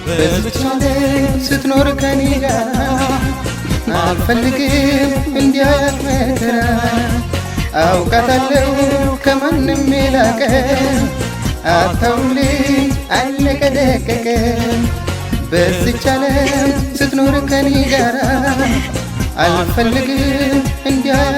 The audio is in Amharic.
በዚች ዓለም ስትኖር ከኔ ጋር አልፈልግም እንዲያያት መከራ። አውቃታለሁ ከማንም የላቀ፣ አታውልኝ አለቀ ደቀቀ። በዚች ዓለም ስትኖር ከኔ ጋር አልፈልግም እንዲያያት